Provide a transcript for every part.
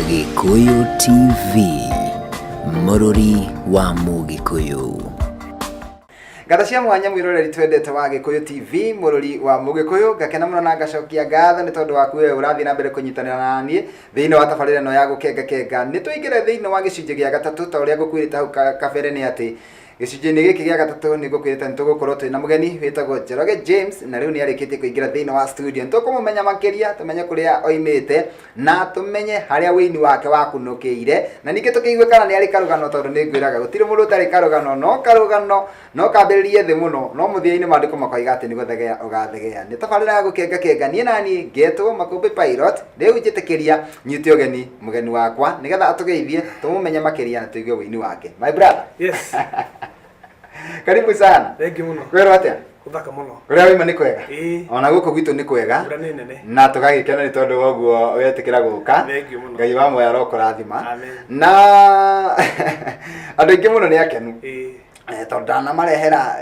Gĩkũyũ TV, mũrũri wa Mũgĩkũyũ. Ngatho cia mwanya mwĩroreri twendete wa Gĩkũyũ TV, mũrũri wa Mũgĩkũyũ. Ngakena mũno na ngacokia ngatho nĩ tondũ waku we ũrathiĩ na mbere kũnyitanĩra na niĩ thĩinĩ wa tabarĩra ĩno ya gũkenga kenga. Nĩ tũingĩre thĩinĩ wa gĩcunjĩ gĩa gatatũ ta ũrĩa ngũkwĩrĩte hau kabere nĩ atĩ Gĩcunjĩ-inĩ gĩkĩ gĩa gatatũ nĩ ngũkwĩrĩte nĩ tũgũkorwo twĩ na mũgeni wĩtagwo Njoroge James, na rĩu nĩ arĩkĩtie kũingĩra thĩinĩ wa studio. Nĩ tũkũmũmenya makĩria, tũmenye kũrĩa oimĩte na tũmenye harĩa wĩini wake wakunũkĩire, na ningĩ tũkĩigue kana nĩ arĩ karũgano, tondũ nĩ ngwĩraga gũtirĩ mũndũ ũtarĩ karũgano, no karũgano no kambĩrĩrie thĩ mũno, no mũthia-inĩ maandĩko makoiga atĩ nĩ gũthegea ũgathegea. Nĩ tabarĩra ya gũkenga kenga, niĩ naniĩ ngetwo Makũmbĩ Pilot. Rĩu njĩtĩkĩria nyite ũgeni mũgeni wakwa nĩgetha atũgeithie, tũmũmenye makĩria na tũigue wĩini wake. My brother. Yes. Karibu sana. Thank you mũno. Kwĩrwo atĩa? Gũthaka mũno. Kũrĩa waima nĩ kwega? Ĩĩ. Ona gũkũ gwitũ nĩ kwega. Mbura nĩ nene. Na tũgagĩkena nĩ tondũ wa ũguo wetĩkĩra gũka. Thank you mũno. Ngai wa muoyo arokũrathima. Amen. Na andũ aingĩ mũno nĩ akenu. Ĩĩ. Tondũ ndanamarehera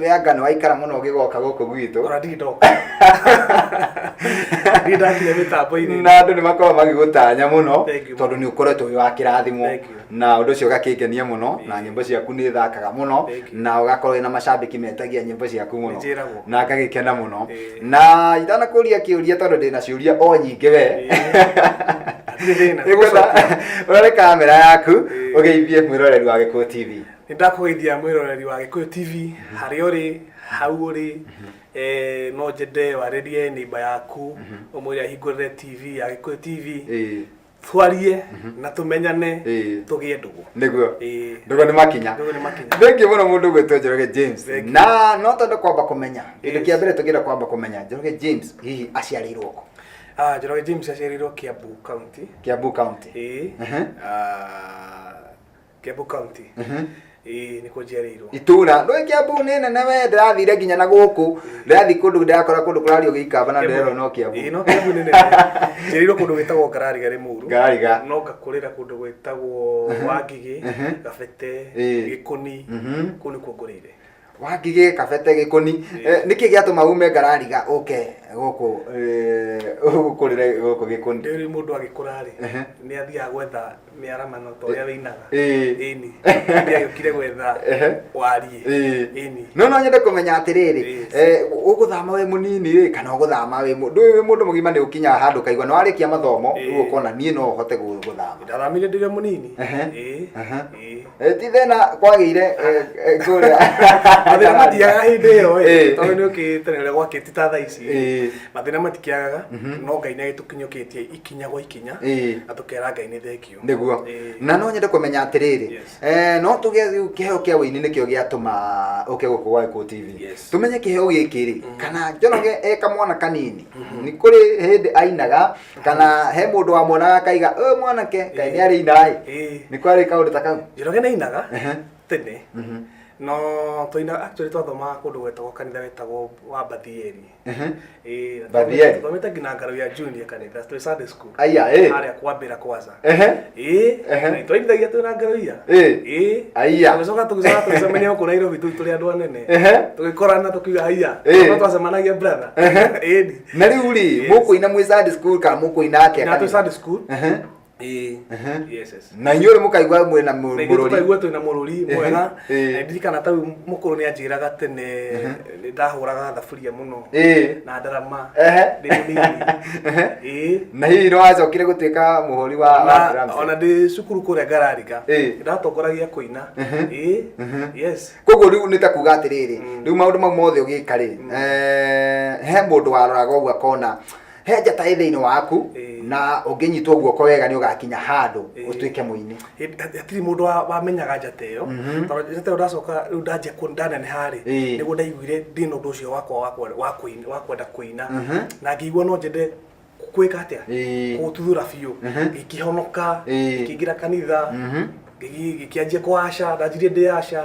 we anga nĩ waikara mũno ũgĩgoka gũkũ gwitũ. Ona ndirĩ ndoka. Ndirĩ ndakinya mĩtambo-inĩ. Na andũ nĩ makoragwo magĩgũtanya mũno Thank you. tondũ nĩ ũkoretwo wĩ wa kĩrathimo. Thank you. Na ũndũ ũcio ũgakĩngenia mũno, na nyĩmbo ciaku nĩ thakaga mũno. Thank you. Na ũgakorwo wĩna macambĩki metagia nyĩmbo ciaku mũno. Nĩnjĩragwo. Na ngagĩkena mũno. Ĩĩ. Na itanakũria kĩũria tondũ ndĩna ciũria o nyingĩ we. Hatirĩ thĩna. Nĩngwenda ũrore kamera yaku. Ĩĩ. Ũgeithie mwĩroreri wa Gĩkũyũ TV. Nĩ ndakũgeithia mwĩroreri wa Gĩkũyũ TV harĩa ũrĩ, hau ũrĩ. No nyende warĩrie neighbor yaku, ũmwĩre ahingũrĩre TV ya Gĩkũyũ TV. Twarie na tũmenyane. Tũgĩe ndũgũ. Nĩguo. Ĩĩ. Ndũgũ nĩ makinya. Ndũgũ nĩ makinya. Thank you mũno mũndũ ũgwĩtwo Njoroge James. Thank you. Na no twende kwamba kũmenya kĩndũ kĩa mbere tũngĩenda kwamba kũmenya, Njoroge James hihi aciarĩirwo kũ? Ah, Njoroge James aciarĩirwo Kiambu County. Kiambu County. Ĩĩ. Ah, Kiambu County. Ĩĩ, nĩkuo njiarĩirwo. Itũra ndũĩ Kiambu nĩ nene we, ndĩrathire nginya na gũkũ, ndĩrathiĩ kũndũ ndĩrakora kũndũ kũrario Gĩikamba na ndĩrerwo no Kiambu. Ĩĩ, no Kiambu nĩ nene. Njiarĩirwo kũndũ gwĩtagwo Ngarariga Rĩmuru. Ngarariga. No ngakũrĩra kũndũ gwĩtagwo Wangigĩ, Gabete, Gĩkũni. Kũu nĩkuo ngũrĩire. Wangigĩ, Kabete, Gĩkũni. Nĩkĩ gĩatũma ume Ngarariga ũke gũkũ ũkũrĩre gũkũ Gĩkũni? Rĩu mũndũ agĩkũra rĩ, nĩ athiaga gwetha mĩaramano ta ũrĩa wĩinaga. Ĩni. Nĩ agĩũkire gwetha wariĩ. Ĩni. No nyende kũmenya atĩrĩrĩ, ũgũthama wĩ mũnini rĩ kana ũgũthama wĩ mũndũ wĩ mũndũ mũgima? Nĩ ũkinyaga handũ ũkaigua nĩ warĩkia mathomo, rĩu ũkona niĩ no hote gũthama. Ndathamire ndĩ o mũnini. Ĩĩ. Ĩĩ. Ti thĩna kwagĩire kũrĩa? Mathĩna matiagaga hĩndĩ ĩyo ĩ, tondũ nĩ ũkĩte ũrĩa gwakĩte ta thaa ici. Mathĩna matikĩagaga, no Ngai nĩ agĩtũkinyũkĩtie ikinya gwa ikinya, na tũkera Ngai nĩ thengiũ. Nĩguo. Na no nyende kũmenya atĩrĩrĩ, no tuge rĩu kĩheo kĩa ũini nĩkĩo gĩatũma ũke gũkũ gwa Gĩkũyũ TV. Tũmenye kĩheo gĩkĩ rĩ, kana Njoroge e kamwana kanini nĩ kũrĩ hĩndĩ ainaga, kana he mũndũ wamuonaga akaiga ũyũ mwanake kaĩ nĩ arĩ ina ĩ? Nĩ kwarĩ kaũndũ ta kau? Njoroge nĩ ainaga tene, no twainaga, actually twathomaga kũndũ gwetagwo kanitha wetagwo wa Bathieri. Ĩĩ, na Bathieri? Twathomete nginya Ngaro ya junior kanitha twĩ Sunday school. Aya, ĩ. Harĩa kwambĩra kwanza. Ĩĩ, Ehe. na twainithagia twĩ na Ngaro ya. Ĩĩ. Aya. Tũgĩcoka tũgĩcemania gũkũ Nairobi tũu tũrĩ andũ anene. Tũgĩkorana tũkiuga haiya. No twacemanagia brother. Ĩĩ. Na rĩu rĩ, mũkũina mwĩ Sunday school kana mũkũina atĩa Na twĩ kanitha? Sunday school. Ĩĩ. Yes. Na inyuĩ rĩ mũkaigua mwĩna Na ithuĩ mũrũri? tũkaigua twĩna mũrũri mwega. Ĩĩ. Na ndirikana ta rĩu mũkũrũ nĩ anjĩraga tene nĩ ndahũraga thaburia mũno na ndarama ndĩ mũnini. Ĩĩ. Na hihi nĩ wacokire gũtuĩka mũhũri wa drums? Ona ndĩ cukuru kũrĩa Ngarariga ndatongoragia kũina. Ĩĩ. Yes. Koguo rĩu nĩ ta kuga atĩrĩrĩ, rĩu maũndũ mau mothe ũgĩka rĩ, he mũndũ waroraga ũguo akona he njata ĩ thĩinĩ waku, na ũngĩnyitwo guoko wega nĩ ũgakinya handũ ũtuĩke mũini. Hatirĩ mũndũ wamenyaga njata ĩyo, tondũ njata ĩyo ndacoka rĩu ndanjia ndaneneha rĩ, nĩguo ndaiguire ndĩna ũndũ ũcio wakwa wa kwenda kũina, na ngĩigua no nyende kwĩka atĩa, kũũtuthũra biũ. Ngĩkĩhonoka, ngĩkĩingĩra kanitha. Ngĩkĩanjia kũaca, ndanjirie ndĩ aca.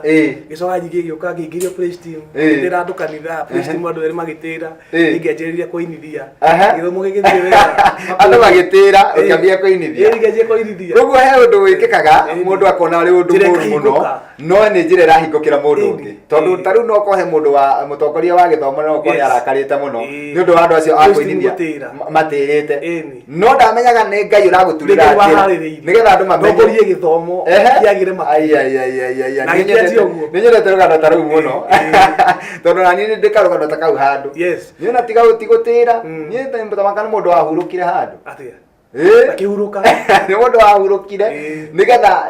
Gĩcoka nyingĩ gĩũka ngĩingĩrio praise team. Ngĩtĩra andũ kanitha, praise team andũ erĩ magĩtĩra. Ngĩanjĩrĩria kũinithia. Gĩthomo gĩgĩthiĩ wega. Andũ magĩtĩra, ũkĩambia kũinithia. Ngĩanjia kũinithia. Koguo he ũndũ wĩkĩkaga mũndũ akona arĩ ũndũ Njĩra mũru mũno, ĩkahingũka. no nĩ njĩra ĩrahingũkĩra mũndũ ũngĩ, tondũ ta rĩu no ũkorwo he mũndũ wa mũtongoria wa gĩthomo, no ũkorwo nĩ arakarĩte mũno nĩ ũndũ wa andũ acio a Praise team kũinithia gũtĩra. Matĩrĩte, no ndamenyaga nĩ Ngai ũragũturĩra Nĩ Ngai njĩra waharĩrĩirie. nĩgetha andũ mamenye. Ndongorie gĩthomo kĩagĩre makĩria. Ai, ai, ai, ai, ai, ai. Na Nĩ gĩkĩanjia ũguo. Nĩ nyendete rũgano ta rũu mũno, tondũ na niĩ nĩ ndĩ karũgano ta kau handũ. Niĩ ona tiga ti gũtĩra, niĩ tamaka nĩ mũndũ wahurũkire handũ. Atĩa? Ĩĩ. Akĩhurũka. Nĩ mũndũ wahurũkire nĩgetha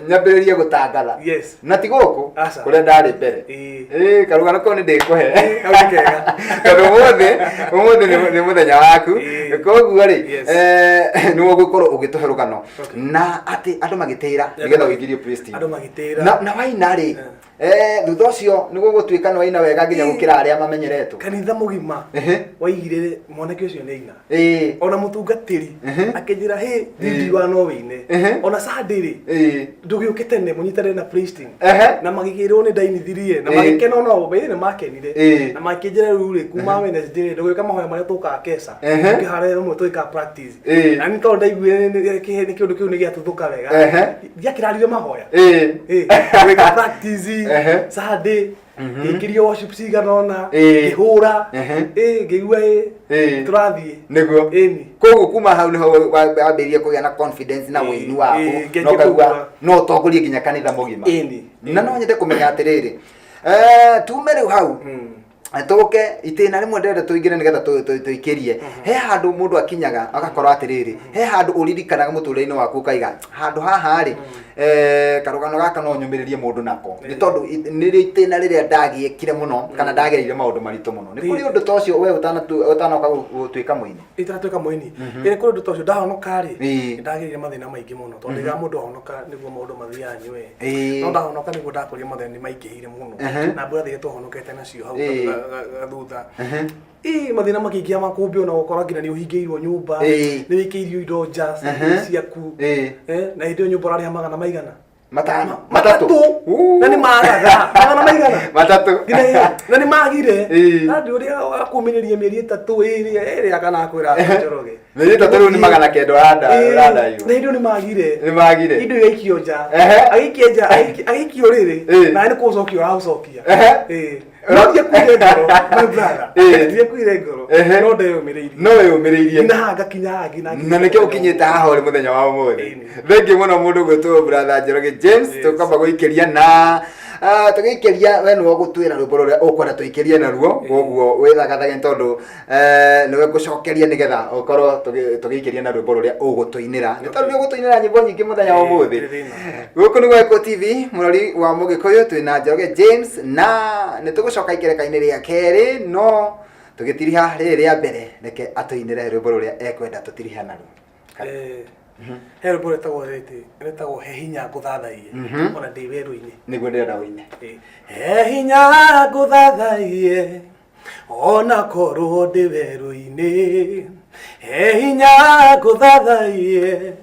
nyambĩrĩrie gũtangatha. Na ti gũkũ Aca. kũrĩa ndarĩ mbere. Ĩĩ, karũgano kau nĩ ndĩkũhe. Kau nĩ kega. Tondũ ũmũthĩ nĩ mũthenya waku. Koguo rĩ, nĩwe ũgũkorwo ũgĩtũhe rũgano na atĩ andũ magĩtĩra nĩgetha ũingĩrio praise team. Andũ magĩtĩra. Na waina rĩ, thutha ũcio nĩ gũgũtuĩka nĩ waina wega nginya gũkĩra arĩa mamenyeretwo. Kanitha mũgima waigire mwanake ũcio nĩ aina. Ona mũtungatĩri akĩnjĩra, "Hĩ, ndingiuga no wĩine. Ona Sunday rĩ, ndũgĩũke tene mũnyitanĩre na praise team." Na magĩkĩrwo nĩ ndainithirie na magĩkena, onao baithe nĩ makenire. Na makĩnjĩra, "Rĩu rĩ, kuma Wednesday rĩ, ndũgĩũka mahoya marĩa tũkaga keca, ũkĩhara rĩmwe tũgĩkaga practice." Na nĩ tondũ ndaiguire nĩ kĩũndũ kĩu nĩ gĩatuthũka wega, ndiakĩrarire mahoya. Gwĩka practice Sunday, ngĩingĩrio worship cigana ũna, ngĩhũra, ngĩigua tũrathiĩ. Nĩguo. Ĩni. Koguo kuma hau nĩho wambĩrĩrie kũgĩa na confidence na wĩini waku, ngĩanjia na ũkaigua kũigua. no ũtongorie nginya kanitha mũgima. Ĩni. Na no nyende kũmenya atĩrĩrĩ, tume rĩu hau, tũke itĩna rĩmwe ndĩrenda tũingĩre nĩgetha tũikĩrie. He handũ mũndũ akinyaga agakorwo atĩrĩrĩ, he handũ ũririkanaga mũtũrĩre-inĩ waku ũkaiga, handũ haha rĩ, karũgano gaka no nyũmĩrĩrie mũndũ nako, nĩ tondũ nĩrĩo itĩna rĩrĩa ndagiĩkire mũno kana ndagereire maũndũ maritũ mũno. Nĩ kũrĩ ũndũ ta ũcio we ũtanoka gũtuĩka mũini? Itaratuĩka mũini, ĩrĩ kũrĩ ũndũ ta ũcio. Ndahonoka rĩ, nĩndagereire mathĩna maingĩ mũno, tondũ rĩrĩa mũndũ ahonoka nĩguo maũndũ mathiaga nywe. No ndahonoka nĩguo ndakorire mathĩna nĩ maingĩhire mũno, na mbura thĩrĩa twahonokete nacio hau thutha. Ĩ mathĩna makĩingĩha makũmbĩ, ona gũkora nginya nĩ ũhingĩirwo nyũmba, nĩ wĩkĩirio indo nja ciaku. Na hĩndĩ ĩyo nyũmba ũrarĩha magana maigana? Matano, matatũ. Na nĩ magaga magana maigana? Matatũ. Nginya na nĩ magire. Andũ ũrĩa akũmĩrĩria mĩeri 3 ĩrĩ ĩrĩ akana akwĩra Njoroge. Mĩeri 3 rĩu nĩ 900 ũrandaywo. Na hĩndĩ ĩyo nĩ magire. Nĩ magire. Indo igaikio nja. Agĩikia nja, agĩikio rĩrĩ, na nĩ kũũcokia ũraũcokia. No ndiakuire ngoro, my brother. Ndiakuire ngoro. No ndeyũmĩrĩirie. No wĩyũmĩrĩirie. Nginya haha ngakinya haha nginya Na nĩkĩo ũkinyĩte haha ũrĩ mũthenya wa ũmũthĩ. Thengiũ mũno mũndũ gwĩtwo brother Njoroge James. Tũkamba gũikĩria na tũgĩikĩria, we nĩwe ũgũtwĩra rwĩmbo rũrĩa ũkwenda tũikĩrie naruo. Koguo wĩthagathage nĩ tondũ nĩwe ngũcokeria nĩgetha ũkorwo tũgĩikĩria na rwĩmbo rũrĩa ũgũtũinĩra, nĩ tondũ nĩ ũgũtũinĩra nyĩmbo nyingĩ mũthenya wa ũmũthĩ. Ndirĩ thĩna. Gũkũ nĩ Gĩkũyũ TV, mũrori wa Mũgĩkũyũ, twĩna Njoroge James na nĩ tũgũcoka ikereka-inĩ rĩa kerĩ, no tũgĩtiriha rĩrĩ rĩa mbere, reke atũinĩre rwĩmbo rũrĩa ekwenda tũtirihe naruo. He rwĩmbo rwĩtagwo rĩtĩ rwĩtagwo "He Hinya Ngũthathaiye Ona Ndĩ Werũ-inĩ". Nĩguo ndĩrenda ũine. He hinya ngũthathaiye ona korwo ndĩ werũ-inĩ, he hinya ngũthathaiye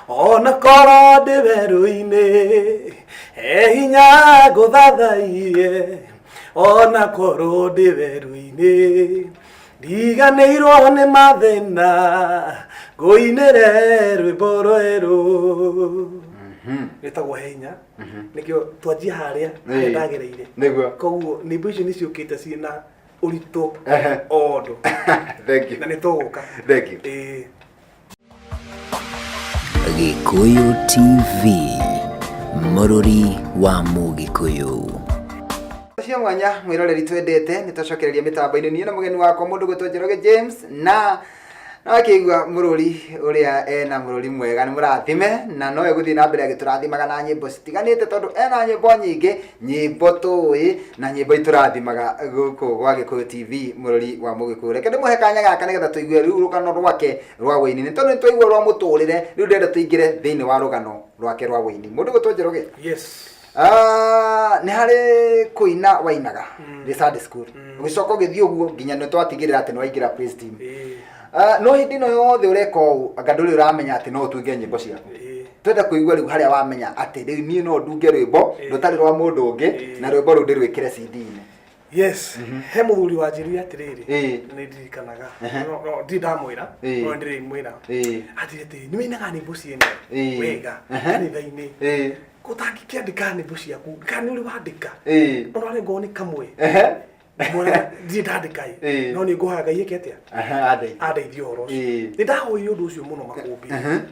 ona korwo ndĩ werũ-inĩ, he hinya ngũthathaiye ona korwo ndĩ werũ-inĩ, ndiganĩirwo nĩ mathĩna, ngũinĩre rwĩmbo rwerũ rwĩtagwo "He Hinya". Nĩkĩo twanjia harĩa harĩa ndagereire. Koguo nyĩmbo icio nĩ ciũkĩte ciĩna ũritũ o ũndũ. Thank you. Na nĩ tũgũka. Thank you. Ĩĩ. Gĩkũyũ TV, mũrũri wa Mũgĩkũyũ. Cia mwanya mwĩroreri twendete, nĩ twacokereria mĩtambo-inĩ niĩ na mũgeni wakwa mũndũ gwĩtwo Njoroge James, na wakĩigua mũrũri ũrĩa ena mũrũri mwega, nĩ mũrathime, na no egũthiĩ na mbere agĩtũrathimaga na nyĩmbo citiganĩte, tondũ ena nyĩmbo nyingĩ, nyĩmbo tũĩ na nyĩmbo itũrathimaga gũkũ gwa Gĩkũyũ TV, mũrũri wa Mũgĩkũyũ. Reke ndĩmũhe kanya gaka nĩgetha tũigue rĩu rũgano rwake rwa wĩini, nĩ tondũ nĩ twaigua rwa mũtũrĩre, rĩu ndĩrenda tũingĩre thĩinĩ wa rũgano rwake rwa wĩini. Mũndũ gwĩtwo Njoroge. Yes. Nĩ harĩ kũina wainaga rĩ Sunday school, ũgĩcoka ũgĩthiĩ ũguo nginya nĩ twatigĩrĩra atĩ nĩ waingĩra praise team. No hĩndĩ ĩno yothe ũreka ũũ, anga ndũrĩ ũramenya atĩ no ũtunge nyĩmbo ciaku? Ĩĩ. Twenda kũigua rĩu harĩa wamenya atĩ rĩu niĩ no ndunge rwĩmbo rũtarĩ rwa mũndũ ũngĩ na rwĩmbo rũu ndĩrwĩkĩre CD-inĩ. Yes, he mũthuri wanjĩrire atĩrĩrĩ, nĩ ndirikanaga. No ndirĩ ndamwĩra, no nĩ ndĩrĩmwĩra. Anjĩrire atĩrĩ, nĩ wĩinaga nyĩmbo ciene wega kanitha-inĩ, ũtangĩkĩandĩka nyĩmbo ciaku kana nĩ ũrĩ wandĩka? Ona arĩ ngorwo nĩ kamwe. Mwĩra, ndirĩ ndandĩka ĩ, no nĩ ngũhoya Ngai ĩke atĩa? Andeithie. Andeithie ũhoro ũcio. Nĩ ndahoire ũndũ ũcio mũno makũmbĩ,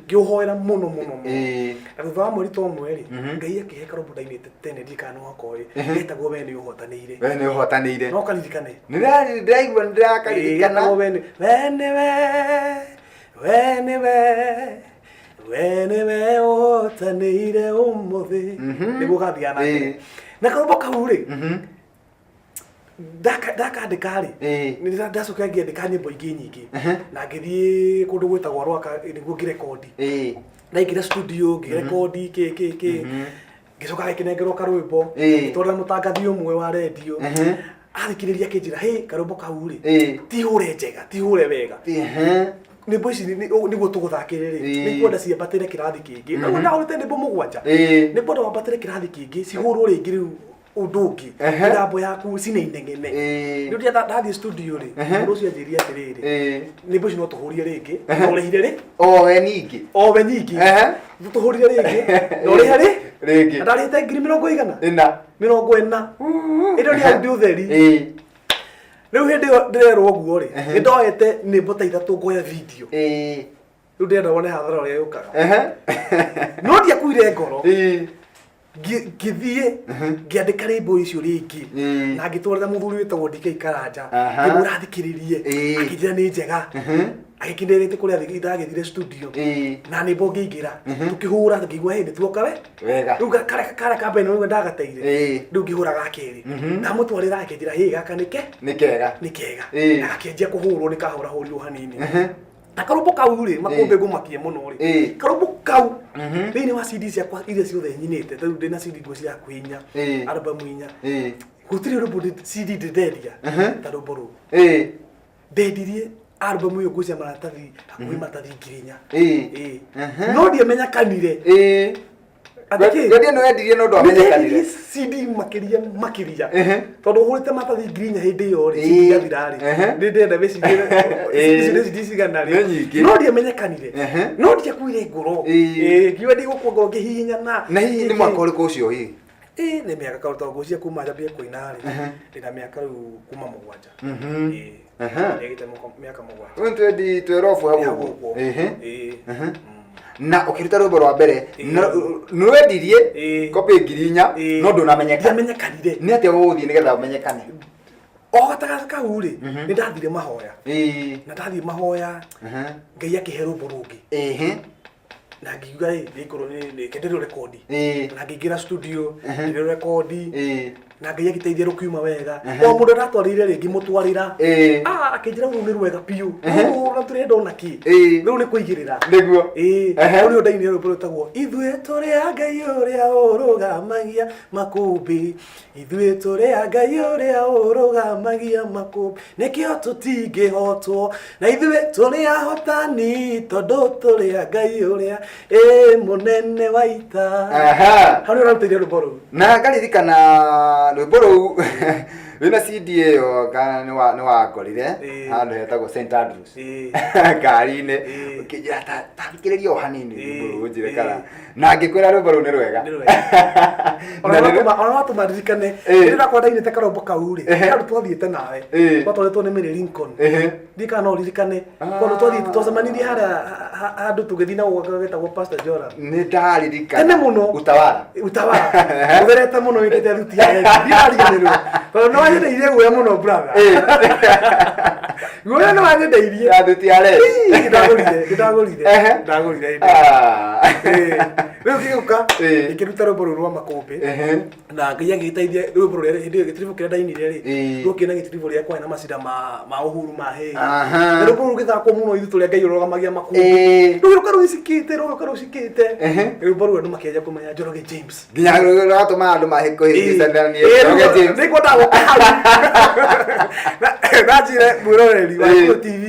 ngĩũhoera mũno mũno mũno. Na thutha wa mweri ta ũmwe rĩ, Ngai akĩhe karũmbo ndainĩte tene, ndiũĩ kana nĩ wakoĩ, getagwo "We Nĩ Ũhotanĩire". We Nĩ Ũhotanĩire. No karirikane? Ndĩraigua nĩ ndĩrakaririkana. Getagwo "We Nĩ We Nĩ We We Nĩ We We Nĩ We Ũhotanĩire Ũmũthĩ", nĩguo gathiaga na mbere. Na karũmbo kau rĩ, ndakandĩka rĩ, nĩ ndacoka ngĩandĩka nyĩmbo ingĩ nyingĩ na ngĩthiĩ kũndũ gwĩtagwo Rwaka nĩguo ngĩrekondi. Ndaingĩra studio, ngĩrekondi kĩ kĩ kĩ, ngĩcoka gĩkĩnengerwo karwĩmbo, ngĩtwarĩra mũtangathi ũmwe wa rendio, athikĩrĩria akĩnjĩra, "Hĩ, karwĩmbo kau rĩ, ti hũre njega, ti hũre wega. Nyĩmbo ici nĩguo tũgũthakĩre rĩ, nĩ ngwenda ciambatĩre kĩrathi kĩngĩ." Na ndahũrĩte nyĩmbo mũgwanja. Nĩ ngwenda wambatĩre kĩrathi kĩngĩ, cihũrwo rĩngĩ rĩu ũndũ ũngĩ, mĩgambo yaku cina inegene. Rĩu rĩrĩa ndathiĩ studio rĩ, mũndũ ũcio anjĩrire atĩrĩrĩ, nyĩmbo ici no tũhũrie rĩngĩ na ũrĩhire rĩ. O we ningĩ? O we nyingĩ. Tũhũrire rĩngĩ na ũrĩhe rĩ. Rĩngĩ. Na ndarĩhĩte ngiri mĩrongo igana? Ĩna. 40. Ĩno nĩ audio theri. Rĩu hĩndĩ ĩyo ndĩrerwo ũguo rĩ, nĩ ndoete nyĩmbo ta ithatũ ngoya video. Rĩu ndĩrenda wone hathara ũrĩa yũkaga. No ndiakuire ngoro. Ngĩthiĩ ngĩandĩka rĩmbo icio rĩngĩ na ngĩtwarĩra mũthuri wĩtagwo DK Karanja. Ngĩmwĩra athikĩrĩrie. Akĩnjĩra nĩ njega. Agĩkĩnderete kũrĩa ndagĩthire studio na nyĩmbo ngĩingĩra, tũkĩhũra, ngĩigua hĩ, nĩ tuoka we wega. Rĩu karĩa ka mbere nĩwe ndagateire. Rĩu ngĩhũra ga kerĩ, ndamũtwarĩra, akĩnjĩra, "Hĩ, gaka nĩke Nĩ kega." Nĩ kega. Na gakĩanjia kũhũrwo, nĩ kahũrahũrirwo hanini. Na karũmbo kau rĩ, makũmbĩ ngũmakie mũno rĩ, karũmbo kau thĩinĩ wa CD ciakwa iria ciothe nyinĩte, tarĩu ndĩna CD nguo cia hakuhĩ inya, album inya, gũtirĩ rũmbo CD ndĩndendia ta rũmbo rũu. Ndendirie album ĩyo nguo cia maratathi hakuhĩ maratathi 4,000. No ndiamenyekanire. Atĩ kĩ? Wendia nĩ wendirie no ndwamenyekanire. Nĩndendirie CD makĩria makĩria, tondũ ũhũrĩte maratathi 4,000 hĩndĩ ĩyo rĩ, CD yathira rĩ, nĩ ndĩrenda wĩcirie icio nĩ CD cigana rĩ. Nĩ nyingĩ. No ndiamenyekanire. No ndiakuire ngoro. Ngiuga ndigũkua ngoro, ngĩhihinyana. Na hihi nĩ mwaka ũrĩkũ ũcio hihi? Ĩĩ, nĩ mĩaka kaũndũ tondũ ngwĩciria kuma njambie kũina rĩ, ndĩna mĩaka rĩu kuma 7. Ndĩgĩte mĩaka 7. Rĩu 2012 hau Hau ũguo. ũguo. Ĩĩ. Na ũkĩruta rwĩmbo rwa mbere, nĩ wendirie copy 4,000, no ndũnamenyeka. Ndiamenyekanire. Nĩ atĩa ũgũthiĩ nĩgetha ũmenyekane? O gatagatĩ kau rĩ, nĩ ndathire mahoya. Na ndathiĩ mahoya, Ngai akĩhe rwĩmbo rũngĩ. Na ngiuga ĩ nĩngorwo reke ndĩrũ rekondi. Na ngĩingĩra studio, ngĩrũ rekondi, na Ngai agĩteithia rũkiuma wega. O mũndũ ndatwarĩire rĩ, ngĩmũtwarĩra. Ah, akĩnjĩra, "Rũrũ nĩ rwega biũ rũrũ, na tũrenda ona kĩ." Rĩu nĩ kũigĩrĩra. Nĩguo. Rũu nĩrwo ndainire, rwĩmbo rwĩtagwo "Ithuĩ Tũrĩ a Ngai Ũrĩa Ũrũgamagia Makũmbĩ". Ithuĩ tũrĩ a Ngai ũrĩa ũrũgamagia makũmbĩ, nĩkĩo tũtingĩhotwo, na ithuĩ tũrĩ ahotani tondũ tũrĩ a Ngai ũrĩa ĩ mũnene wa ita. Hau nĩho ũrarutĩire rwĩmbo rũu. Na ngaririkana rwĩmbo rũu wĩna CD ĩyo kana nĩ wangorire handũ hetagwo St Andrews ngari-inĩ, ũkĩnjĩra tathikĩrĩria o hanini rwĩmbo rũu ũnjĩre kana, na ngĩkwĩra rwĩmbo rũu nĩ rwega. Nĩ rwega. Na Ona watũma ndirikane, rĩrĩa ndakwa ndainĩte karwĩmbo kau rĩ, handũ twathiĩte nawe, twatwarĩtwo nĩ Mary Lincoln. Ndiũĩ kana no ũririkane kũndũ twathiĩte, twacemanirie harĩa handũ tũgĩthiĩ na gwaka getagwo Pastor Joram. Nĩ ndaririkana. Tene mũno. Utawala. Utawala. Ũtherete mũno wĩkĩte thuti ya red. Ndiriganĩrwo tondũ nĩ wanyendeirie guoya mũno, brother. Guoya nĩ wanyendeirie. Ya thuti ya red. Ii, ndagũrire, ndagũrire. Ndagũrire hĩndĩ ĩyo. Rĩu ngĩgĩũka, ngĩkĩruta rwĩmbo rũu rwa Makũmbĩ, na Ngai agĩgĩteithia. Rwĩmbo rũrĩa hĩndĩ ĩyo, gĩtiribũ kĩrĩa ndainire rĩ, rũkĩina gĩtiribũ rĩa kwarĩ na macira ma Uhuru ma hĩ. Na rwĩmbo rũu rũgĩthakwo mũno, ithuĩ tũrĩa Ngai ũrũgamagia makũmbĩ. Rũgĩũka rũicikĩte, rũgĩũka rũicikĩte. Rwĩmbo rũu andũ makĩanjia kũmenya Njoroge James. Nginya rũgatũma andũ mahĩkũhĩngĩcananie Njoroge James. Nĩngwendaga gũka hau na njĩre mwĩroreri wa Gĩkũyũ TV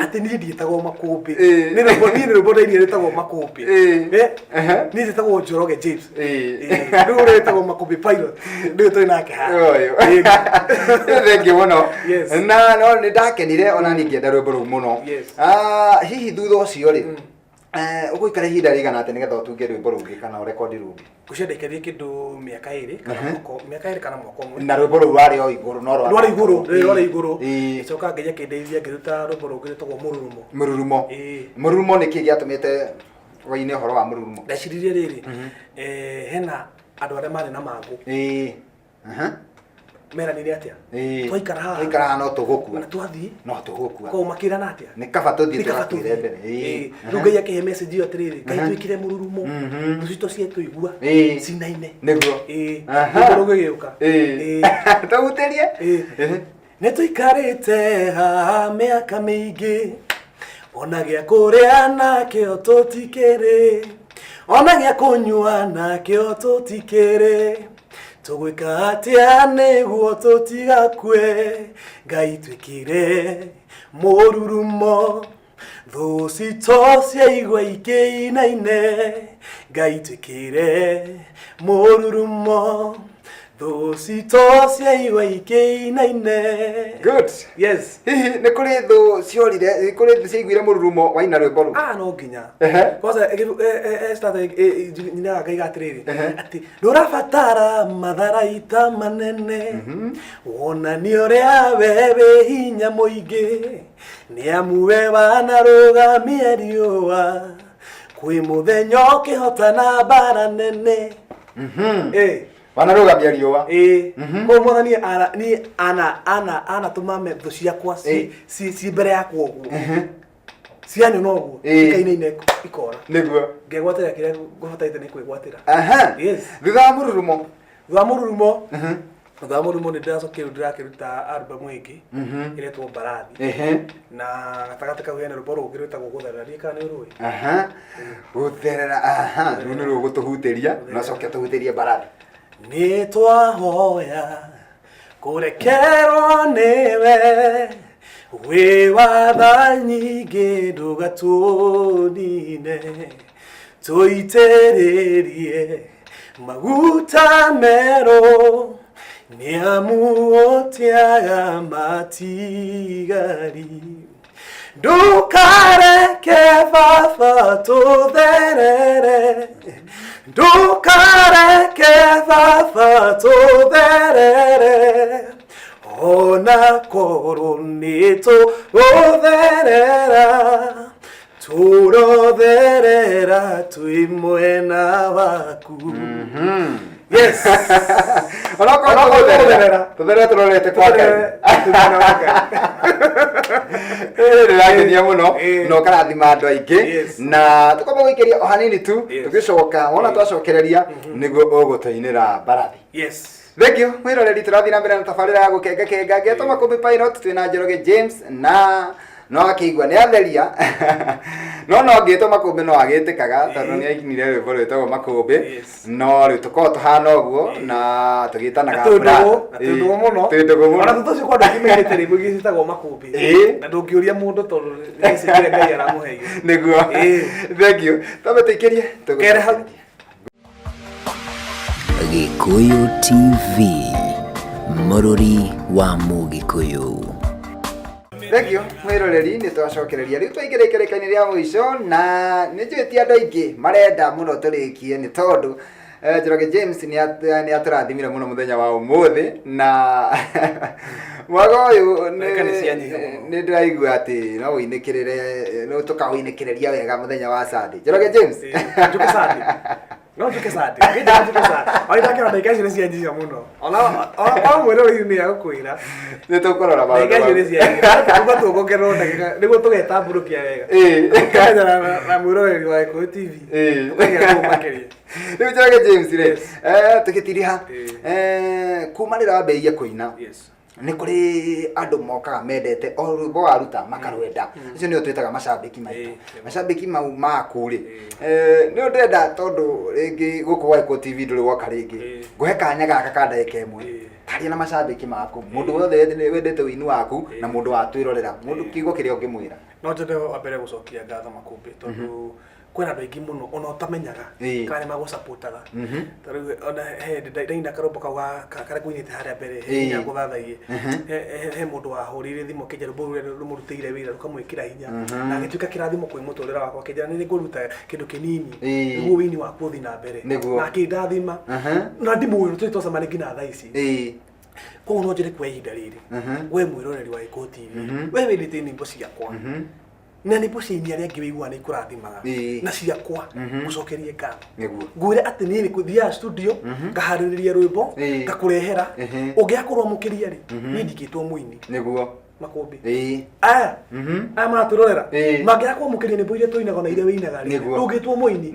atĩ niĩ ndiĩtagwo Makũmbĩ. Nĩ rwĩmbo, niĩ nĩ rwĩmbo ndainire rwĩtagwo Makũmbĩ. Niĩ njĩtagwo Njoroge James. Rĩu ũrĩa wĩtagwo Makũmbĩ Pilot nĩwe tũrĩ nake haha. Ũyũ. Thank you mũno. Na no nĩ ndakenire ona niĩ ngĩenda rwĩmbo rũu mũno. Ah, hihi thutha ũcio rĩ, ũgũikara ihinda rĩigana atĩa nĩgetha ũtunge rwĩmbo rũngĩ kana ũrekondi rũngĩ? Ngwĩciria ndaikarire kĩndũ mĩaka 2 kana mwaka, mĩaka 2 kana mwaka 1. Na rwĩmbo rũu rwarĩ o igũrũ no rwarĩ igũrũ, rwarĩ igũrũ. Gĩcoka Ngai akĩndeithia ngĩruta rwĩmbo rũngĩ rwĩtagwo Mũrurumo. Mũrurumo. Mũrurumo, nĩkĩ gĩatũmĩte waine ũhoro wa mũrurumo? Ndeciririe rĩrĩ, hena andũ arĩa marĩ na mangũ. Meranire atĩa? Twaikara haha. Twaikara haha no tũgũkua. Na twathiĩ no tũgũkua. Koguo makĩrana atĩa? Nĩ kaba tũthiĩ Nĩ kaba tũgakuĩre tũthiĩ. mbere. Rĩu Ngai akĩhe message ĩyo atĩrĩrĩ, Ngai twĩkĩre mũrurumo, thũ citũ cietũigua, cinaine. Nĩguo. Rwĩmbo rũu rũgĩũka. Tũhutĩrie. Nĩ tũikarĩte haha mĩaka mĩingĩ, ona gĩa kũrĩa nakĩo tũtikĩrĩ, ona gĩa kũnyua nakĩo tũtikĩrĩ. Tũgwĩka atĩa nĩguo tũtigakue? Ngai twĩkĩre mũrurumo, thũ citũ ciaigua ikĩinaine. Ngai twĩkĩre mũrurumo, thũ citũ ciaigua ikĩinaine. Good. Yes. Hihi nĩ kũrĩ thũ ciorire, nĩ kũrĩ thũ ciaiguire mũrurumo waina rwĩmbo rũu? Ah, no nginya. Kwanza nyinaga ngaiga atĩrĩrĩ, atĩ ndũrabatara matharaita manene, wonanie ũrĩa we wĩ hinya mũingĩ, nĩ amu we wanarũgamia riũa kwĩ mũthenya ũkĩhotana mbara nene. Wanarũgamia riũa. Ĩĩ. Koguo Mwathani niĩ anatũma thũ ciakwa ci mbere yakwa ũguo, cianyona ũguo, ikainaina ikora. Nĩguo. Ngegwatĩra kĩrĩa ngũbataire nĩ kwĩgwatĩra. Yes. Thutha wa mũrurumo? Thutha wa mũrurumo, thutha wa mũrurumo nĩ ndĩracokire rĩu ndĩrakĩruta album ĩngĩ ĩretwo Mbarathi. Na gatagatĩ kau hena rwĩmbo rũngĩ rwĩtagwo Gũtherera, ndiũĩ kana nĩ ũrũĩ. Gũtherera, aha, rũu nĩ rũgũtũhutĩria na ũcoke ũtũhutĩrie Mbarathi. Nĩ twahoya kũrekerwo nĩwe, wĩ watha nyingĩ, ndũgatũnine, tũitĩrĩrie maguta merũ, nĩ amu ũtiaga matigari. Ndũkareke baba tũtherere, ndũkareke baba tũtherere, ona korwo nĩ tũgũtherera, tũrotherera twĩ mwena waku. Yes. Onokorwo Onokorwo tũgũtherera, tũgũtherera. Tũtherere tũrorete kwa Ngai. Twĩ mwena wa Ngai. Ndĩrakenia mũno na ũkarathima andũ aingĩ. Na tũkwamba gũikĩria o hanini tu, tũgĩcoka wona twacokereria nĩguo ũgũtũinĩra Mbarathi. Thank you mwĩroreri, tũrathiĩ na mbere na tabarĩra ya gũkenga kenga ngetwo Makũmbĩ Pilot, twĩna Njoroge James na no akĩigua nĩ atheria, no ngĩtwo Makũmbĩ no agĩtĩkaga tondũ nĩ ainire rwĩmbo rwĩtagwo Makũmbĩ. No rĩu tũkoragwo tũhana ũguo na tũgĩtanaga Na twĩ ndũgũ, na twĩ ndũgũ mũno. Twĩ ndũgũ mũno. Ona thutha ũcio kwa ndũkimenyete rĩmwe igĩ ciĩtagwo Makũmbĩ. Na ndũngĩũria mũndũ tondũ nĩ kĩrĩa Ngai aramũheire. Nĩguo. Thank you, twambe tũikĩrie. Kere hau. Gĩkũyũ TV, mũrũri wa Mũgĩkũyũ. Thank you mwĩroreri, nĩ twacokereria rĩu twaingĩra ikereka-inĩ rĩa mũico, na nĩ njũĩ ti andũ aingĩ marenda mũno tũrĩkie nĩ tondũ Njoroge James nĩ atũrathimire mũno mũthenya wa ũmũthĩ, na mwaka ũyũ Ndagĩka nĩ cianyiha mũno. Nĩ ndĩraigua atĩ no ũinĩkĩrĩre, no tũkawĩinĩkĩrĩria wega mũthenya wa Sunday. Njoroge James. Njũke Sunday. No njuke Sunday. Ngĩnjĩra njuke Sunday. Ona ndakĩona ndagĩka icio nĩ cianyiha mũno. Ona mwĩroreri nĩ agũkwĩra. Nĩ tũkũrora maũndũ Ndagĩka icio nĩ mau. cianyiha. Tũkuga tũkuongererwo ndagĩka nĩguo tũgetambũrũkia wega. Tũkenya na mwĩroreri wa Gĩkũyũ TV. Tũkagĩa kũu makĩria. Rĩu Njoroge James rĩ, Yes. tũgĩtiriha, kuma rĩrĩa wambĩrĩirie kũina, nĩ kũrĩ andũ mokaga mendete o rwĩmbo waruta makarwenda. Acio nĩo twĩtaga macambĩki maitũ. Macambĩki mau maku rĩ, nĩ ndĩrenda, tondũ rĩngĩ gũkũ gwa Gĩkũyũ TV ndũrĩ woka rĩngĩ, ngũhe kanya gaka ka ndagĩka 1, taria na macambĩki maku, mũndũ wothe wendete ũini waku na mũndũ watwĩrorera, mũndũ kiugo kĩrĩa ũngĩmwĩra. No njende wa mbere gũcokia ngatho makũmbĩ, tondũ kwĩna andũ aingĩ mũno ona ũtamenyaga kana nĩ magũcapotaga. Ta rĩu ona he hĩndĩ ndaina karũmbo kau karĩa ngũinĩte harĩa mbere, he hinya ngũthathaiye, he mũndũ wahũrĩire thimũ akĩnjĩra rwĩmbo rũrĩa rũmũrutĩire wĩra rũkamwĩkĩra hinya na agĩtuĩka kĩrathimo kwĩ mũtũrĩre wakwa, akĩnjĩra nĩ ngũruta kĩndũ kĩnini nĩguo wĩini waku ũthiĩ na mbere, na akĩndathima, na ndimũĩ, tũrĩ twacemania nginya thaa ici. Koguo no njĩre kwa ihinda rĩrĩ, we mwĩroreri wa Gĩkũyũ TV, we wendete nyĩmbo ciakwa na nyĩmbo cia aini arĩa angĩ wĩiguaga nĩ ikũrathimaga, na ciakwa, ngũcokerie ngatho. Ngwĩre atĩ niĩ nĩ thiaga studio, ngaharĩrĩria rwĩmbo, ngakũrehera. Ũngĩaga kũrwamũkĩria rĩ, niĩ ndingĩtwo mũini. Makũmbĩ aya aya maratwĩrorera mangĩaga kwamũkĩria nyĩmbo iria tũinaga na iria wĩinaga rĩ, ndũngĩtwo mũini.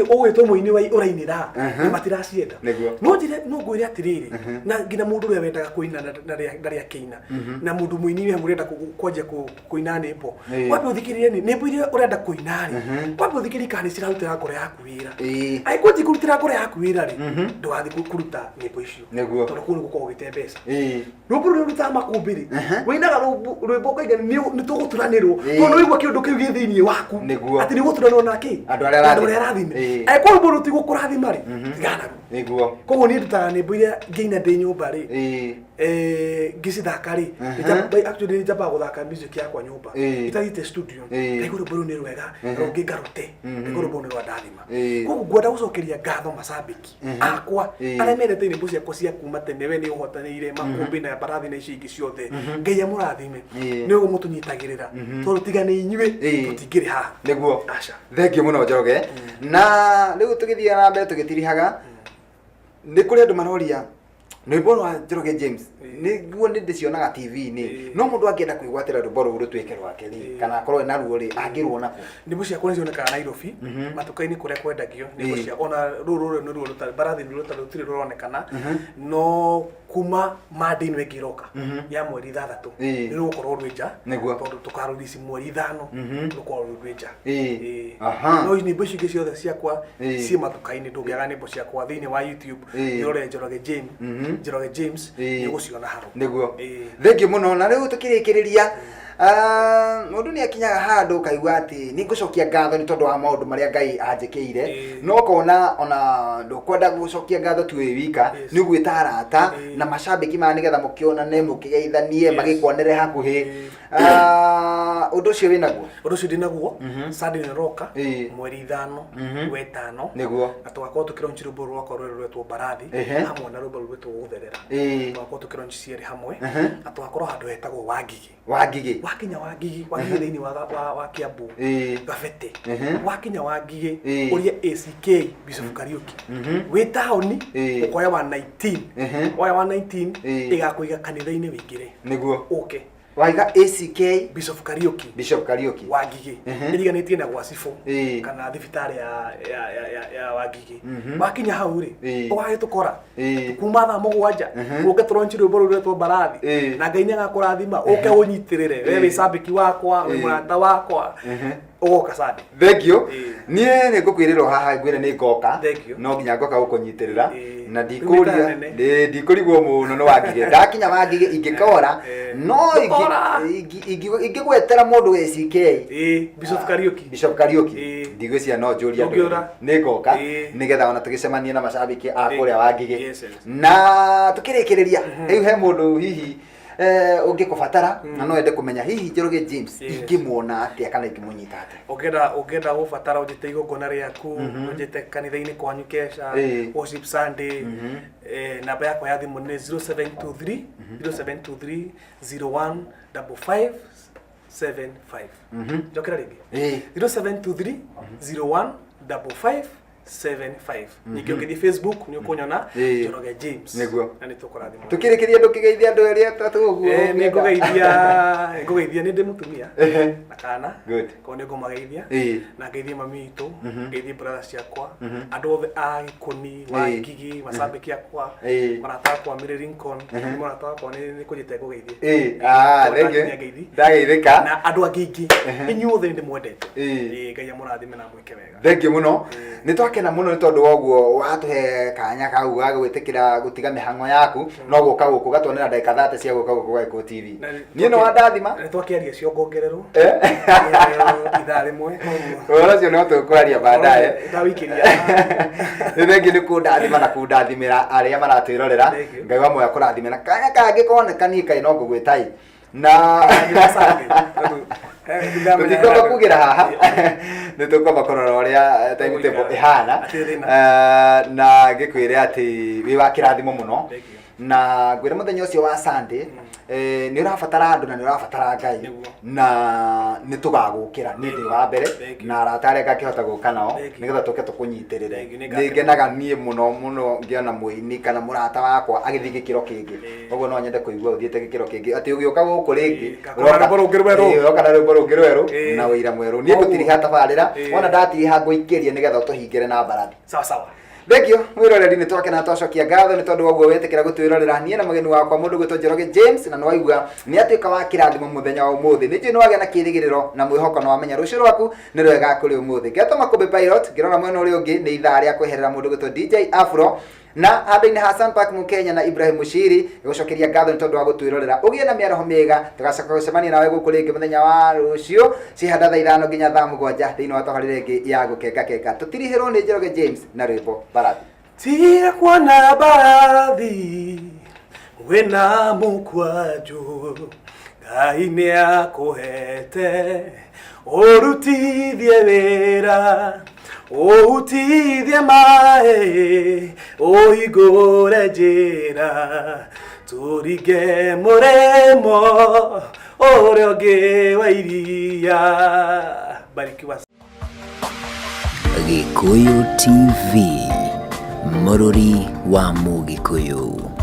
Ũgwĩtwo mũini wa ũrainĩra na matiracienda. No njĩre, no ngwĩre atĩrĩrĩ, na nginya mũndũ ũrĩa wendaga kũina na ndarĩ akĩina, na mũndũ mũini wĩ hamwe ũrenda kwanjia kũina nyĩmbo, wambe ũthikĩrĩrie nĩ nyĩmbo iria ũrenda kũina rĩ, wambe ũthikĩrĩrie kana nĩ cirarutĩra ngoro yaku wĩra. Angĩkorwo ti kũrutĩra ngoro yaku wĩra rĩ, ndũgathiĩ kũruta nyĩmbo icio, tondũ kũu nĩ gũkorwo ũgĩte mbeca. Rwĩmbo rũrĩa ũrutaga makũmbĩ rĩ, wĩinaga rwĩmbo ũkaiga nĩ tũgũturanĩrwo, tondũ nĩ waigua kĩũndũ kĩu gĩ thĩinĩ waku atĩ nĩ ũgũturanĩrwo na kĩ? Andũ arĩa Na andũ arĩa arathime. arathime. Angĩkorwo rwĩmbo rũtigũkũrathima rĩ, tigana naruo. Koguo niĩ ndutaga nyĩmbo iria ngĩina ndĩ nyũmba rĩ, ngĩcithaka rĩ, actually nĩ njambaga gũthaka music yakwa nyũmba itathiĩte studio, ngaigua rwĩmbo rũu nĩ rwega, rũngĩ ngarute, ngaigua rwĩmbo rũu nĩ rwandathima. Koguo ngwenda gũcokeria ngatho macambĩki akwa arĩa mendete nyĩmbo ciakwa cia kuma tene, we nĩ ũhotanĩire, makũmbĩ na mbarathi na icio ingĩ ciothe. Ngai amũrathime. Nĩ ũguo mũtũnyitagĩrĩra, tondũ tiga nĩ inyuĩ tũtingĩrĩ haha. Aca. Thengiũ mũno Njoroge. Na rĩu tũgĩthiĩ na mbere tũgĩtirihaga, nĩ kũrĩ andũ maroria rwĩmbo rwa Njoroge James, nĩguo nĩ ndĩcionaga TV-inĩ, no mũndũ angĩenda kwĩgwatĩra rwĩmbo rũu rũtuĩke rwake rĩ, kana akorwo ena ruo rĩ, angĩruona kũ? Nyĩmbo ciakwa nĩ cionekaga Nairobi matuka-inĩ kũrĩa kwendagio nyĩmbo cia, ona rũrũ rũrũ nĩruo rũtarĩ mbarathi, nĩ rũtarĩ, rũtirĩ rũronekana, no kuma Monday ĩno ĩngĩ ĩroka ya mweri 6 nĩ rũgũkorwo rwĩ nja, tondũ tũkarũrici mweri 5, rũkorwo rwĩ rwĩ nja. No nyĩmbo icio ingĩ ciothe ciakwa ciĩ matuka-inĩ, ndũngĩaga nyĩmbo ciakwa thĩinĩ wa YouTube. Wĩrore Njoroge James, Njoroge James, nĩ ũgũciona hau. Thengiũ mũno. Na rĩu tũkĩrĩkĩrĩria, mũndũ nĩ akinyaga handũ ũkaigua atĩ nĩ ngũcokia ngatho nĩ tondũ wa maũndũ marĩa Ngai anjĩkĩire, no ũkona ona ndũkwenda gũcokia ngatho tu wĩ wika, nĩ ũgwĩta arata na macambĩki maya nĩgetha mũkĩonane, mũkĩgeithanie, magĩkuonere hakuhĩ. Ũndũ ũcio wĩnaguo? Ũndũ ũcio ndĩnaguo. Sunday nĩ roka, mweri 5 wetano, na tũgakorwo tũkĩronchi rwĩmbo rwakwa rwerũ rwetwo Mbarathi, hamwe na rwĩmbo rũu rwetwo Gũtherera. Tũgakorwo tũkĩronchi cierĩ hamwe, na tũgakorwo handũ hetagwo Wangigĩ. Wangigĩ. Wakinya Wangigĩ, Wangigĩ thĩinĩ wa Kiambu, Gabete. Wakinya Wangigĩ, ũrie ACK Bishop Kariuki wĩ taũni, ũkoya wa 19, woya wa 19, ĩgakũiga kanitha-inĩ wĩingĩre. Ũke. Waiga ACK Bishop Kariuki. Bishop Kariuki. Wangigĩ, ĩriganĩtie na gwa cibũ kana thibitarĩ ya Wangigĩ. Wakinya hau rĩ, ũgagĩtũkora kuma thaa 7, ũke tũronchi rwĩmbo rũu rwetwo Mbarathi. Na Ngai nĩ agakũrathima. Ũke ũnyitĩrĩre, we wĩ cambĩki wakwa, wĩ mũrata wakwa, ũgoka Sunday. Thengiũ. Niĩ nĩ ngũkwĩrĩra o haha, ngwĩre nĩ ngoka. Thank you. No nginya ngoka gũkũnyitĩrĩra. Na Rĩu ndikũria nĩ nene. Ndikũrigwo mũno nĩ Wangigĩ. Ndakinya Wangigĩ ingĩkora, no Ndũkora. ingĩgwetera mũndũ ACK Bishop Kariuki. Bishop Kariuki, ndigwĩciria no njũrie andũ. Ndũngĩũra. Nĩ ngoka nĩgetha ona tũgĩcemanie na macambĩki a kũrĩa Wangigĩ. Yes. Na tũkĩrĩkĩrĩria, rĩu he mũndũ hihi ũngĩkũbatara na no ende kũmenya hihi Njoroge James ingĩmuona atĩa kana ingĩmũnyita atĩa? Ũngĩenda gũbatara ũnjĩte igongona rĩaku, ũnjĩte kanitha-inĩ kwanyu kesha, worship Sunday, namba yakwa ya thimũ nĩ 0723 0723 01 55 75. Njokera rĩngĩ. 0723 01 55. 75. Ningĩ ũngĩthiĩ Facebook nĩ ũkũnyona. Njoroge James. Na nĩ tũkũrathimwo. Tũkĩrĩkĩria, ndũkĩgeithia andũ erĩ atatũ ũguo. Nĩ ngũgeithia nĩ ndĩ mũtumia na kana. Koguo nĩ ngũmageithia na ngeithie mami witũ, ngeithie brother ciakwa, andũ othe a Gĩkũni wa Ngigi, macambĩki akwa, marata akwa, Mary Lincoln nĩ mũrata wakwa, nĩ kũnjĩte ngũgeithie. Ah, Koguo thank you. ndakinyia ngeithi. Ndageithĩka. Na andũ angĩ aingĩ, inyuothe nĩ ndĩmwendete. Ngai amũrathime na amwĩke wega. Thank you mũno, nĩ twakena mũno nĩ tondũ wa ũguo watũhe kanya kau ga gwĩtĩkĩra gũtiga mĩhang'o yaku no gũka gũkũ gatuonera ndagĩka 30 cia gũka gũkũ gwa Gĩkũyũ TV. Niĩ nĩ wandathima. Nĩ twakĩaria ciongongererwo ithaa rĩmwe, koguo Ũhoro ũcio no tũkwaria baadaye. Ndawikĩria. Nĩ thengiũ nĩ kũndathima na kũndathimĩra arĩa maratwĩrorera. Thank you. Ngai wa muoyo akũrathime na kanya kangĩ koneka niĩ kaĩ no ngũgwĩta ĩ na tũtikwamba kugĩra haha, nĩ tũkwamba kũrora ũrĩa timetable ĩhana. Hatirĩ thĩna. Na ngĩkwĩre atĩ wĩ wa kĩrathimo mũno. Thank you. Na ngwĩre mũthenya ũcio wa Sunday, nĩ ũrabatara andũ na nĩ ũrabatara Ngai. Na nĩ tũgagũkĩra, niĩ ndĩ wa mbere Thank you. na arata arĩa ngakĩhota gũka nao Thank you. nĩgetha tũke tũkũnyitĩrĩre. Thank you, nĩ Nĩ ngakena. ngenaga niĩ mũno mũno ngĩona mũini kana mũrata wakwa agĩthiĩ gĩkĩro kĩngĩ. Ũguo no nyende kũigua ũthiĩte gĩkĩro kĩngĩ, atĩ ũgĩũka gũkũ rĩngĩ Ngakorwo na rwĩmbo rũngĩ rwerũ. Ũroka na rwĩmbo rũngĩ rwerũ na ũira mwerũ. Niĩ ngũtiriha tabarĩra. Wona ndatiriha ngũikĩrie nĩgetha ũtũhingĩre na mbarathi. Sawa sawa. Thank you mwĩroreri, nĩ twakena, twacokia ngatho nĩ tondũ wa ũguo wetĩkĩra gũtwĩrorera niĩ na mũgeni wakwa mũndũ gwĩtwo Njoroge James, na nĩwaigua nĩ atuĩka wa kĩrathimo mũthenya wa ũmũthĩ. Nĩ njũĩ nĩ wagĩa na kĩrĩgĩrĩro na mwĩhoko na wamenya rũciũ rwaku nĩ rwega kũrĩ ũmũthĩ. Ngetwo Makũmbĩ Pilot, ngĩrora mwena ũrĩa ũngĩ nĩ ithaa rĩa kweherera mũndũ gwĩtwo DJ Afro, na handũ-inĩ ha Hassan Park Mukenya na Ibrahim Mushiri, gũcokeria ngatho nĩ tondũ wa gũtwĩrorera. Ũgĩe na mĩaraho mĩega, tũgacoka gũcemania nawe gũkũ rĩngĩ mũthenya wa rũciũ cihanda thaa 5 nginya thaa 7 thĩinĩ wa tabarĩra ĩngĩ ya gũkengakenga. Tũtirihĩrwo nĩ Njoroge James na rwĩmbo Mbarathi. Tiga kuona mbarathi wĩna mũkwanjũ, Ngai nĩ akũhete ũrutithie wĩra, ũhutithie maĩ, ũhingũre njĩra, tũringe mũrĩmo ũrĩa ũngĩ wa iria. Barikiwa. Gĩkũyũ TV, mũrũri wa Mũgĩkũyũ.